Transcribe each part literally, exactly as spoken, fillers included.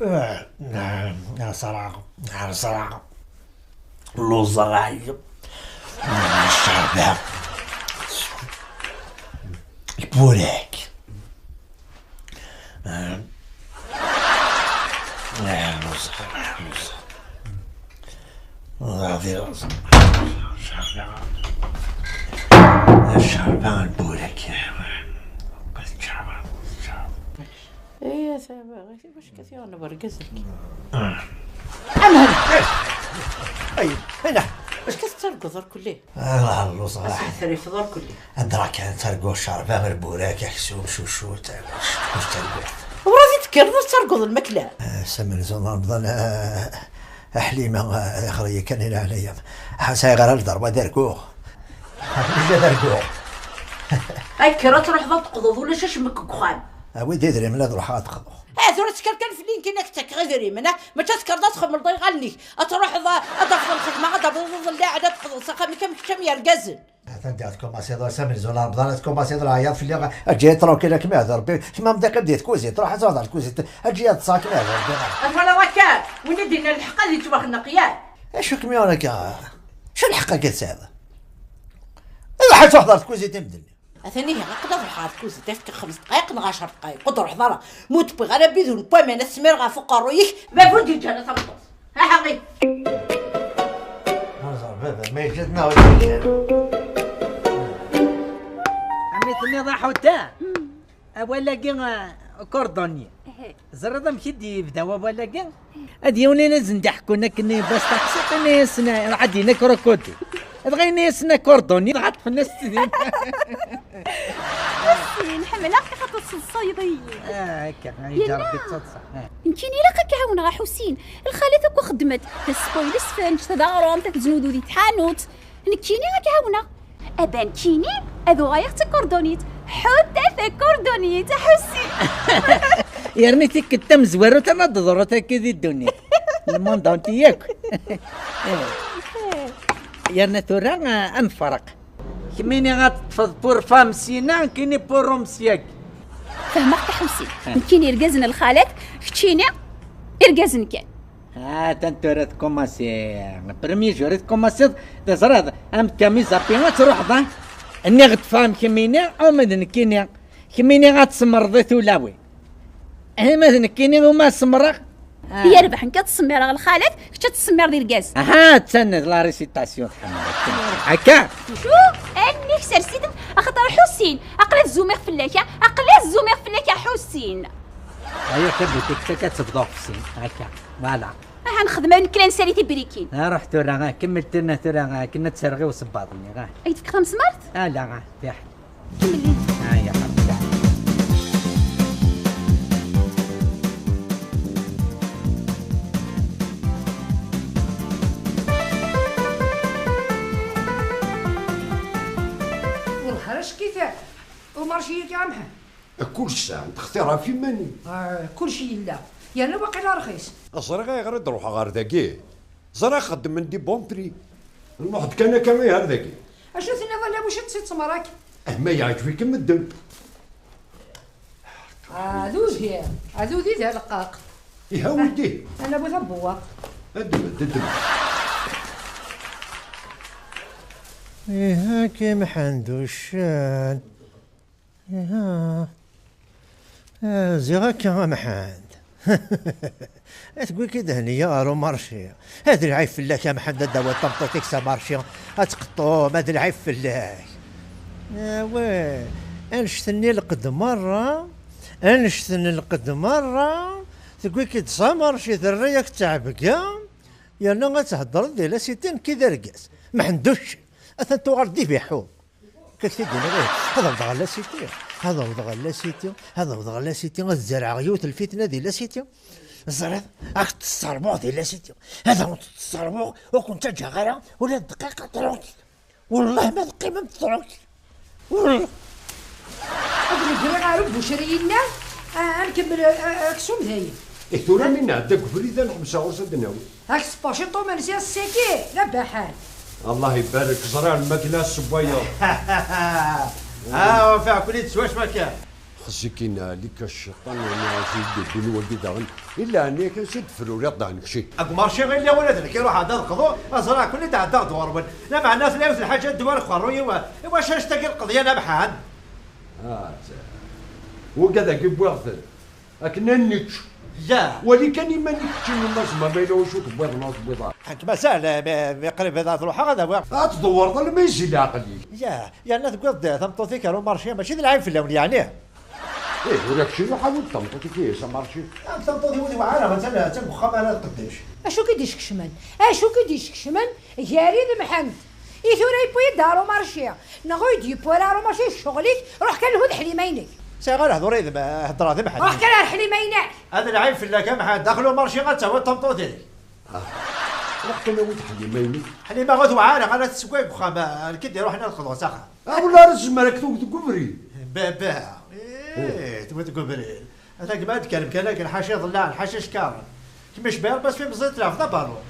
Ẓraɣ, ẓraɣ, lluẓeɣ, ɛyiɣ. Ccerbeɣ lburak. Lluẓeɣ, lluẓeɣ. Ccerbeɣ lburak. Ccerbeɣ, ccerbeɣ. Iya, taba, wacu k-t-yuɣen wergaz-agi? Amhen! Ay, ay, nah. Wacu k-tettarguḍ ur kulli? Ah, lluẓeɣ. Aseḥter ifeḍ ur kulli. Adra kan ttarguɣ ccerba, lburak, aksum, cucu, ttarguɣ, ttarguɣ. Ur ad tekkreḍ ad tettarguḍ lmakla? Ah, s amenzu n Remḍan, ah, a Ḥlima, ah, ixer-iyi kan i leɛnaya-m. Ḥa sɛiɣ ara lderba ad arguɣ. Ḥa d arguɣ. Akker ad truḥeḍ ad d-teqḍuḍ, ulac acemma deg uxxam. Awi-d idrimen ad ruḥeɣ ad d-qḍuɣ. Ah, tura ttkel kan fell-i, nekkin ad k-ttakeɣ idrimen, ah? Mačči ad tekkreḍ ad txemmleḍ iɣallen-ik, ad truḥeḍ, ah, ad d-tafeḍ lxedma, ad d-tafeḍ lɛid, ad d-tqḍuḍ s axxam-am kečč am yergazen. Atan diɣ tkumaṣiḍ, s amenzu n Remḍan ad tkumaṣiḍ lɛayad fell-i, eǧǧ-iyi tranquille ad kem-ihder Rebbi, kemm am diq di tkuzit, truḥ ad tɛuḍ ar tkuzit, eǧǧ-iyi ad ṭṭseɣ ad kem-ihder Rebbi. Ad twalaḍ akka, win i d-yenna lḥeqq ad yettwaxneq, yak? Acu kem-yuɣen akka? Acu lḥeqq akka tesɛiḍ? Ruḥ ad tɛuḍ ar tkuzit i medden. Atan ihi, aql-i ad ruḥeɣ ɣer tkuzit, ad fkeɣ xems dqayeq neɣ ɛecr dqayeq, ur d-ruḥeḍ ara. Ma ur d-wwiɣ ara bidun n waman, ad smireɣ ɣef uqerruy-ik, baba ur d-yeǧǧi ara tameṭṭut. Aha, ɣi. Ẓer baba, ma yeǧǧa-d neɣ ur yeǧǧi ara. Ami tenniḍ a Ḥuta, awal-agi, eh, coordonnées. Teẓriḍ amek i d-yebda wawal-agi? Ad yiwen i la zen-d-iḥekkun akken i Bas Taqsiṭ, ini-asen, ruḥ ad d-yini krokodil. Dɣa ini-asen akorduni, dɣa ṭṭfen-as-tt-id. Ḥussin, ḥemmleɣ-k axaṭer tesseḍsayeḍ-iyi. Ah, akka, ay Yella. Ǧarbi d taḍsa. Ah. Nekkini ilaq ad k-ɛawneɣ a Ḥussin. Lxalat akk xeddment. Tespoil isfenǧ, d aɣrum, ad k-znudu di tḥanut. Nekkini ad k-ɛawneɣ. Abankini ad uɣaleɣ d takordunit. Ḥuta takordunit, a Ḥussin. Yerni tikkelt tamezwarut ama d-ḍrut akka di ddunit. Le monde entier yakk. Yerna tura, ah, ad nefreq. Kemmini ad teṭṭfeḍ pour femme sina, nekkini pour homme syagi. Fehmeɣ-k a Ḥussin. Ah. Nekkini irgazen n lxalat, keččini irgazen kan. Atan tura tkumaṣi, premier jour i tkumaṣiḍ, teẓriḍ, am Kami Zapi ad truḥeḍ, ah? Nniɣ-d femme kemmini, uma d nekkini, kemmini ad tsemmreḍ i tulawin. Eh, ma d nekkini uma semmreɣ? Ah. Yerbeḥ nekk ad ttsemmireɣ lxalat, kečč ad tessemmireḍ irgazen. Aha, attan d la récitation, tḥemmel. Akka? Cu? Allen-ik sers-itent, axaṭer a Ḥussin, aql-i ad zzumiɣ fell-ak, ah? Aql-i ad zzumiɣ fell-ak a Ḥussin. Aya tabutikt akka ad tebḍu ɣef sin, akka, voilà. Aha nexdem ayen kra nsali tibrikin. Ah, ruḥ tura, ah, kemmel tirna tura, ah, akken ad terɣ i usebbaḍ-nni, ah. Ay tefk tamesmart? Ala, ah, fiḥel. Kemmel-it. Ah, ya Rebbi. Wellah ara cekkit. Umarci-yagi amḥan. Kullec sɛan textir ɣef iman-im. Ah, kullec yella. Yerna waqila rxis. Ẓriɣ ayɣer i d-ruḥeɣ ɣer dagi. Ẓriɣ xeddmen di bon prix. Nruḥ-d kan akka i ar dagi. Acu tenniḍ a Lamuc ad tt-id-tsemmeṛ akka? Ah, ma yeɛǧeb-ikem medden. Ɛdudi, ɛdudi d aleqqaq. Iha widi. Ana bu tabewwaq. Ddem-d, ddem-d. Iha-k imḥend uccen. Iha. Ah, ziɣ akka a Mḥend. Tewwi-k-id Hniya ɣer umarci. Ad lɛib fell-ak a Mḥend, ad d-tawiḍ tameṭṭut-ik s amarci, ad tqeṭṭum, ad lɛib fell-ak. Awah, annect-nni lqed merra, annect n lqed merra, tewwi-k-id s amarci, terra-yak d ttɛebga, yerna ad theddreḍ di la cité, nekk i d argaz. Mḥend uccen, atan tuɣal-d di Biḥu. Akka k-t-id-iniɣ, ih, ad awḍeɣ ɣer la cité, ad awḍeɣ ɣer la cité, ad awḍeɣ ɣer la cité, ad zerɛeɣ yiwet lfitna di la cité. Ẓriɣ, ad k-tesserbuɣ di la cité, ad awent-tesserbuɣ, ur ken-ttaǧǧaɣ ara ula d dqiqa tranquille. Wellah ma teqqimemt tranquille. Wellah. Ad negri ɣer ubucri yenna, ah, ad nkemmel, ah, ah, aksum dayen. Eh, tura mi nɛedda deg ubrid, ad nḥebs ɣur-s ad d-nawi. Ak tseppurciṭ umensi ass-agi, d abaḥan. Allah ibarek, ẓriɣ lmakla tessewwayeḍ. Ah, ɣef aɛkul i d-teswa cwakka. Sikkin ɛlik a cciṭan, yerna acu i d-iwwin wagi daɣen? I leɛnaya-k, ansi d-fruriɣ daɣen kečči? Deg umarci i lliɣ ula d nekk i ruḥeɣ ad d-qḍuɣ, ẓriɣ-ken-id ɛeddaɣ-d ɣur-wen. Lameɛna tella yiwet lḥaǧa ddwa deg uqerruy-iw, iwacu annect-agi lqeḍyan a Mḥend? Ah, wagi dagi wwiɣ-ten. Akken ad nečč. Ya. Wali kan iman-ik keččini ma tzemreḍ, ma yella wacu tewwiḍ neɣ ur tewwiḍ ara. Nekk mazal, eh, mi, mi qrib ad truḥeɣ ad awiɣ. Ad tdewwreḍ alma yezzi leɛqel-ik. Ya, yerna tewwiḍ-d tameṭṭut-ik ar umarci, mačči d lɛib fell-awen, yeɛni? Ih, ula keččini ḥawi-d tameṭṭut-ik ihi s amarci. Am tameṭṭut-iw ur tewɛer ara, attan, attan deg uxxam ara tqeddec. Acu k-id-iskecmen? Acu k-id-iskecmen? Gar-i d Mḥend. I tura yewwi-d ar umarci. Neɣ ur yi-d-yewwi ara ar umarci ccɣel-ik, ruḥ kan lhu d Ḥlima-inek. Sɛiɣ ara hdur yid-m, heddreɣ d Mḥend. Ruḥ kan ar Ḥlima-inek. Ad lɛib fell-ak a Mḥend, daxel umarci ad tawiḍ tameṭṭut-inek. Ah. Ruḥ kan awi-d Ḥlima-inek. Ḥlima ur tewɛer ara, ara tessewway deg uxxam, nekk i d-iruḥen ad qḍuɣ s axxam. Ah, wala ara tezmer ad k-tewwet deg ubrid. Baba. Eh, tewwet deg ubrid. Ata gma ad d-kkrem kan akken, ḥaca iḍellaɛen, ḥaca icekkaṛen. Kemm icba Rebbi asmi meẓẓiy tleɛbeḍ abalun.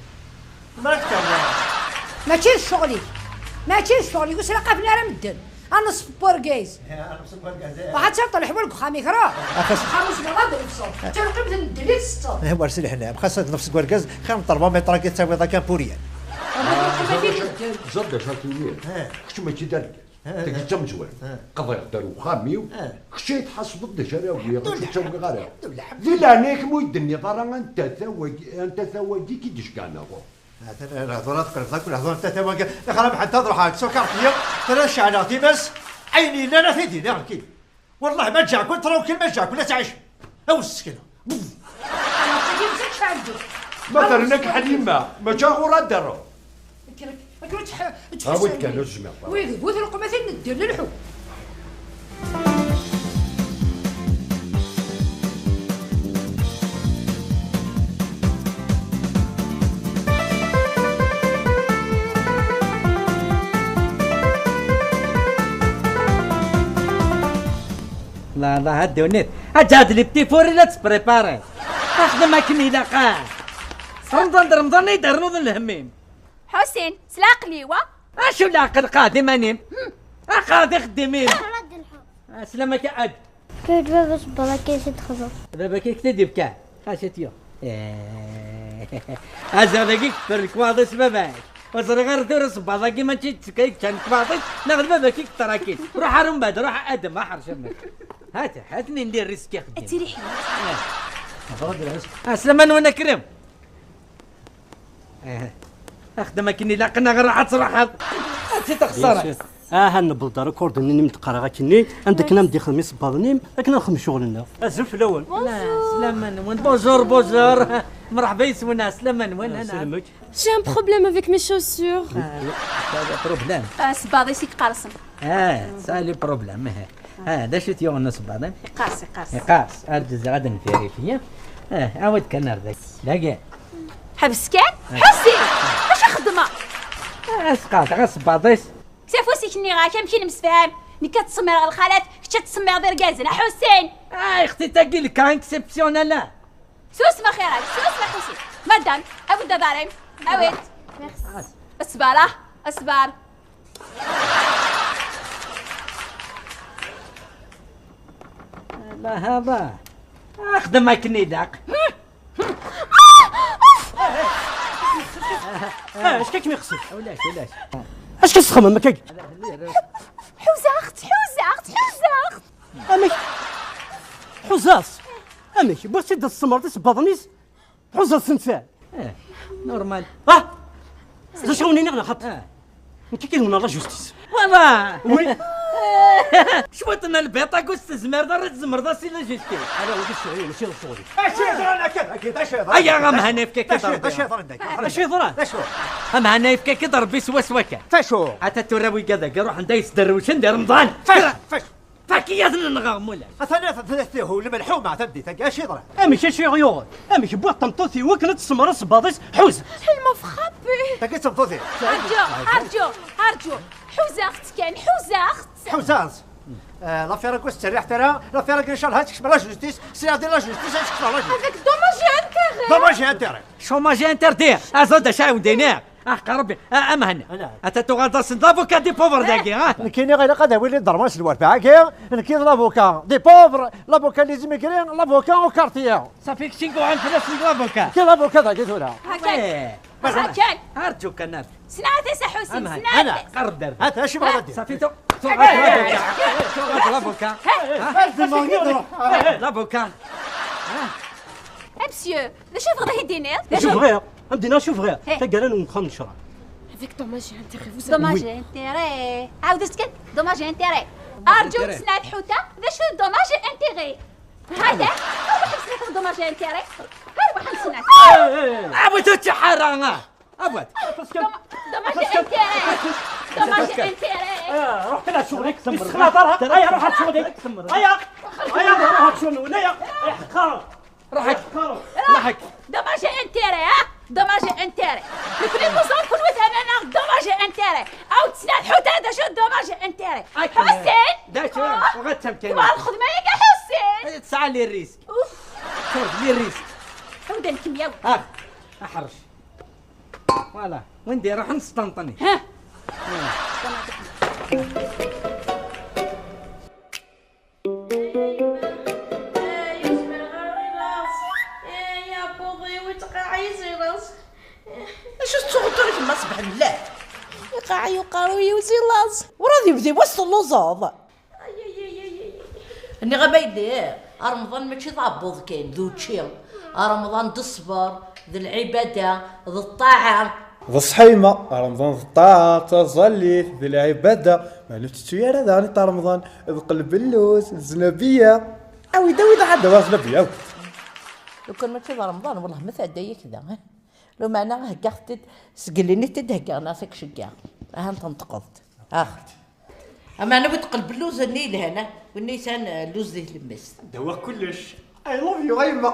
Ma ad d-kkrem. Mačči d ccɣel-ik. Mačči d ccɣel-ik, ur slaqafen ara medden. A neṣf n urgaz. Ruḥ ad tafeḍ leḥwal deg uxxam-ik, ruḥ. Axas. Axxam ur zmireɣ ad d-nefseḍ. Ttaruqim d ddel i tsetteḍ. Eh, war s leḥnam, xas ad nefs deg urgaz, xir n terbameṭr-agi tettawiḍ akka n puryan. Ẓer d acu ara k-iniɣ. Eh. Kečč mačči d argaz. Eh, tagi d tamezwarut. Eh. Qḍiɣ-d ar uxxam-iw, eh, kečč ay tḥasbeḍ d acu ara awiɣ, d acu ur ttawiɣ ara. Di leɛnaya-k, ma ur yi-d-tenniḍ ara anta tawagi, anta tawagi i k-id-icegɛen ɣur-i. Lehdur ad qelbeḍ akk lehdur anta tawagi, lexra Mḥend ad ruḥeɣ deg tsukarṭ-nni, tura ad ceɛleɣ times, ayen yellan ad t-id-iniɣ nekkini. Wellah ma ǧǧeɣ-ken tranquille, ma ǧǧeɣ-ken ad tɛicem. Aw ssekna. Tagi mazal tɛeddu. Ma terna-k Ḥlima, mačči ɣur ad d-terreḍ. Akken, akken ur tḥ-, ur tḥusseḍ. Awi-d kan, ur zmireɣ ara. Wid bu tleqmatin n ddel lḥu. La, la, ha ddunit. Aǧahed les petits fours i la tettprépariḍ. Axdem akken ilaq, ah. S Remḍan d Remḍan ay d-ternuḍ lhemm-im. Ḥusin, s leɛqel-iw, a? Acu leɛqel, qɛed iman-im. Hm. A qɛed ixeddim-im. Sslam akka ad. Kečč baba sebbaḍ akka i t-id-xḍu. Baba-k i k-t-id-yefka. Xaci tyu. Eh. Azal-agi keffer lekwaḍ-is baba-k. Ur ẓriɣ ara tura sebbaḍ-agi mačči d ttekka i yeččan lekwaḍ-is, neɣ d baba-k i yeṭṭrakin. Ruḥ ar umbeɛd, ruḥ a Adem, a ḥercam. Hat, hat-nin di riski xeddim. Ad tili ḥiya. Eh. Sslam-nwen a Krim. Eh. Axdem akken ilaq, neɣ ruḥ ad truḥeḍ. Ad tt-texṣareḍ. Aha, newweḍ-d ar ukurd-nni mi d-qqareɣ akkenni, anda akken am d-ixdem isebbaḍen-im, akken ad nexdem ccɣel-nneɣ. Azul fell-awen. Bonjour. Sslam-nwen. Bonjour, bonjour. Mṛeḥba yes-wen, sslam-nwen. J'ai un problème avec mes chaussures. Ah, t'as des problèmes. Ah, sebbaḍ-is i iqersen. Ah, tesɛa les problèmes, eh. Ah, d acu i t-yuɣen usebbaḍ-im? Iqers, iqers. Iqers. Ar ǧeziɣ ad nvérifier. Ah, awi-d kan ar dagi. Dagi. Ḥbes kan. Ah. Ḥusin! Acu xeddmeɣ? Ah, sqeɛdeɣ asebbaḍ-is. Kkes afus-ik, nniɣ-ak, amek i nemsefham? Nekk ad ttsemmireɣ lxalat, kečč ad tsemmireḍ irgazen, a Ḥusin! Ah, ixti tagi le cas exceptionnel. Susem axir-ak, susem a Ḥusin. Madame, awi-d aḍar-im. Awi-d. Merci. Ṣṣber, ah, ṣṣber. La hada. Axdem akken ilaq. Ah, acu kem-ixṣel? Ulac, ulac. Acu txemmem akka? Ḥuzaɣ-tt, ḥuzaɣ-tt, ḥuzaɣ-tt. Amek? Ḥuzaɣ-tt? Amek? Wwiɣ-tt-id ad tsemmeṛ tisebbaḍen-is? Tḥuzaḍ-tt netta? Eh, normal. Ah! D acu i wen-iniɣ neɣ xaṭi? Ah. Nekk i k-id-umneɣ la justice. Voilà! Oui. Cwiṭ n lbiṭ, akus tezmireḍ ara tzemreḍ-as i la justice. Ala, ulac ccɣel-iw, mačči d ccɣel-ik. Acu yeḍran akka, akka, acu yeḍran? Aya, amhan yefka-k-id Ṛebbi. Acu yeḍran akka? Acu yeḍran? Acu? Amhan yefka-k-id Ṛebbi swaswa kan. Facu? Ata tura wigad-agi ruḥen-d ay sderwcen di Remḍan. Facu? Facu? Fakiyat n nneɣ mulac. Atan, atan, atan, hu, lmelḥuma, tameddit-agi, acu yeḍran? Amek acu i ɣ-yuɣen? Amek wwiɣ tameṭṭut-iw akken ad tsemmeṛ isebbaḍ-is? Ḥuz! Elle m'a frappé. Tagi d tameṭṭut-iw. Arǧu, arǧu, arǧu. Ḥuzaɣ-tt kan, ḥuzaɣ-tt. Ḥuzaɣ-tt. Eh, l'affaire-agi ur tetterriḥ ara, l'affaire-agi ncallah ad tekcem la justice, sliɣ di la justice ad tekcem la justice. Avec dommage et intérêt. Dommage et intérêt. Chômage interdit. Aẓ-d acu i wen-d-iniɣ. Ah, rebbi, ah, amhan. Ata tuɣal d asen d l'avocat des pauvres dagi, ah. Nekkini ilaq ad awin les droits n lwerbaɛ-agi. Nekki d l'avocat des pauvres, l'avocat des immigrés, l'avocat au quartier. Safi kečči yuɛan fell-asen d l'avocat. Nekki d l'avocat dagi tura. Hakan. Hakan. Arǧu kan, arǧu. Snat-as a Ḥusin, snat-as. Qerreb-d ar da. Hata, acu bɣiḍ ad d-tiniḍ? Safi tu-, tuɣal d l'avocat. Tuɣal d l'avocat. L'avocat. Monsieur, d acu tebɣiḍ ad yi-d-tiniḍ? D acu bɣiɣ? Ad m-d-iniɣ acu bɣiɣ. Taggara n wexxam n ccṛeɛ. Avec dommages et intérêts, vous savez. Dommages et intérêts. Ɛawdet kan, dommages et intérêts. Arǧu, snat ḥuta, d acu dommages et intérêts? Hada, arwaḥ ad snat dommages et intérêts. Arwaḥ ad snat. Abad ur ttḥar ara. Abad. Dommages et intérêts. Dommages et intérêts. Ruḥ kan ar ccɣel-ik. Yessexlaḍ ara. Aya, ruḥ ar ccɣel-ik. Aya. Aya, ruḥ ar ccɣel-nwen. Aya. Ruḥ. Ruḥ. Dommages et intérêts, ha? Dommages et intérêts. Nekni neẓra kunwi terna-aɣ dommages et intérêts. Aw, tesɛiḍ ḥuta d acu dommages et intérêts. Ḥusin! D acu? Tebɣa lxedma-agi a Ḥusin! Tesɛa les risques. Ur d les risques. Ḥuda nekmyaw. Ah, aḥerc. Voilà. Win d-iruḥen s Ṭenṭni. Ha? Acu tettɣuṭṭun i temma ṣbeḥ n llah? Iqaɛi uqerruy-iw si laẓ. Werɛad yebdi wass telluẓeḍ. Nniɣ-am a yelli, Remḍan mačči d aɛebbuḍ kan, d učči. Remḍan d ṣṣber, d lɛibada, d ṭṭaɛa. D ṣṣeḥ a yemma, Remḍan d ṭṭaɛa, d taẓallit, d lɛibada. Meɛna ur tettu ara daɣen i Ṭa Remḍan, d qelb n lluz, d zlabiya. Awi-d, awi-d, awi-d, awi-d, awi-d. Lukan mačči d Remḍan, wellah ma tɛedda-yak da. Lumeɛna heggaɣ-t-id seg lini i t-id-heggaɣ neɣ s ak-ceggaɣ. Aha, tenṭqeḍ-d. Ax. Ameɛna bu tqelb lluz-nni yelhan, ah, winna yesɛan, eh, lluz di tlemmast. Dawa kullec. I love you a yemma.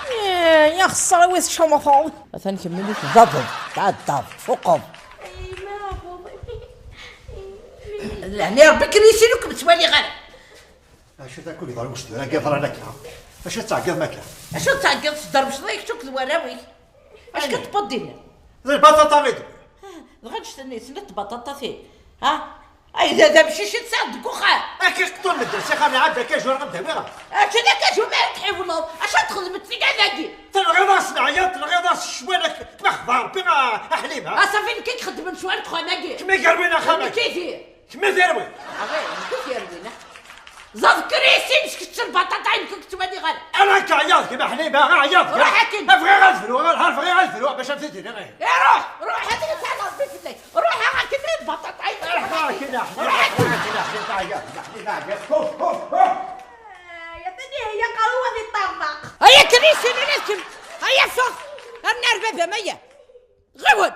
Eh, ya xeṣṣar a wi tcamteḍ. Atan kemmini tdadeḍ, tɛeddaḍ, tfuqeḍ. Lehni Rebbi kan yissin ur kem-ttwaliɣ ara. Acu takk ur yeḍran ucdur-agi yeḍran akka? Acu tettɛeggiḍ akka? Acu tettɛeggiḍ teddermceḍ-ik akk d warraw-ik? Acu ka tewweḍ dinna? D lbaṭaṭa i d-wwiɣ. Dɣa ǧǧet-nni, tella tbaṭaṭa-tin. Ha? Ay, d, d amcic i tesɛiḍ deg uxxam. Akka i qeṭṭun medden s ixxam iɛedda akka jur ɣer d-awiɣ. Acu d akka jur mi ara tḥiwleḍ? Acu ad txedmeḍ tigad-agi? Tenɣiḍ-as leɛyaḍ, tenɣiḍ-as ccwal, ak-, ma xḍa Rebbi, a, a Ḥlima. A Safi, nekk i ixeddmen ccwal deg uxxam-agi. Kemm i yerwin axxam-agi. Nekk i d-, Kemm i terwi. Awi, nekk i terwi, neɣ? Ẓad krisin, kečč lbaṭaṭa-inek ur k-ttwaliɣ ara. Ala, akka ɛyaḍ, kemm a Ḥlima, ɛyaḍ. Ruḥ akin. Bɣiɣ ad fruɣ, ar bɣiɣ ad fruɣ, bac ad t-id-iniɣ. Iruḥ, ruḥ, ad yesɛa Rebbi fell-ak. Ruḥ akin, lbaṭaṭa-inek. Ruḥ akin, ruḥ akin, ruḥ akin, ɛyaḍ, a Ḥlima, ɛyaḍ. Huf, huf, huf. Ay, atan ihi aqerru-w ad iṭṭerḍeq. Ay, krisin, ula d kemm. Ay, ffeɣ. Ar nar baba-m, aya. Ɣiwel.